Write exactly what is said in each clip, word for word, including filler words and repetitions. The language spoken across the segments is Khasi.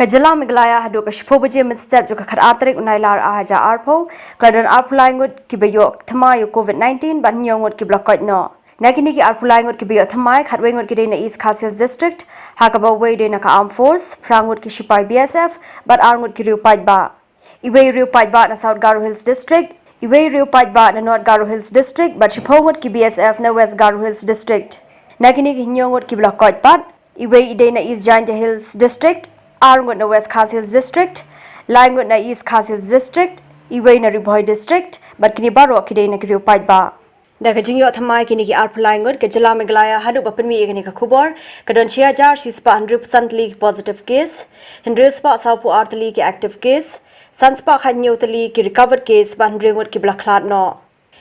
Ka jylla Meghalaya haduh ka shiphew baje mynstep jong ka khatar tarik u Nailar arhajar arphew, ka la don arphew lai ngut kiba ïoh thymmai ïa u COVID nineteen bad hynñiew ngut kiba la koit noh. Na kine ki arphew lai ngut kiba ïoh thymmai, khatwei ngut ki dei na East Khasi Hills District, ha kaba wei dei na ka Armed Force, phra ngut ki shipai B S F bad ar ngut ki riew paidbah. Iwei riew paidbah na South Garo Hills District, iwei riew paidbah na North Garo Hills District bad shiphew ngut ki B S F na West Garo Hills District. Na kine ki hynñiew ngut kiba la koit pat, iwei i dei na East Jaintia Hills District, ar ngut na West Khasi Hills District, lai ngut na East Khasi Hills District, iwei na Ri Bhoi District, bad kine baroh ki dei na ki riew paidbah. Da ka jingïoh thymmai kine ki arphew lai ngut, ka jylla Meghalaya haduh ba pynmih ïa kane ka khubor ka don shi hajar shispah hynriewphew san tylli ki positive case, hynriewspah sawphew ar tylli ki active case, sanspah khathynñiew tylli ki recovered case bad hynriew ngut kiba la khlad noh.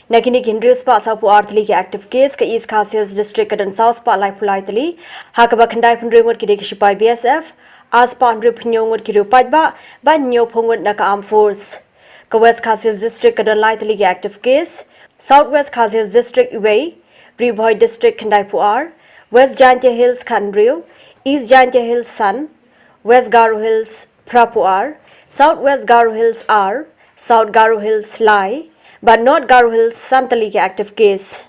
Na kine ki hynriewspah sawphew ar tylli ki active case, ka East Khasi Hills District ka don sawspah laiphew lai tylli, ha kaba khyndaiphew hynriew ngut ki dei ki shipai B S F, arspah hynriewphew hynñiew ngut ki riew paidbah bad hynñiewphew ngut na ka Armed Force. Ka West Khasi Hills District ka don lai tylli ki active case, South West Khasi Hills District iwei, Ri Bhoi District khyndaiphew ar, West Jaintia Hills khathynriew, East Jaintia Hills san, West Garo Hills phraphew ar, South West Garo Hills ar, South Garo Hills lai, bad North Garo Hills san tylli ki active case.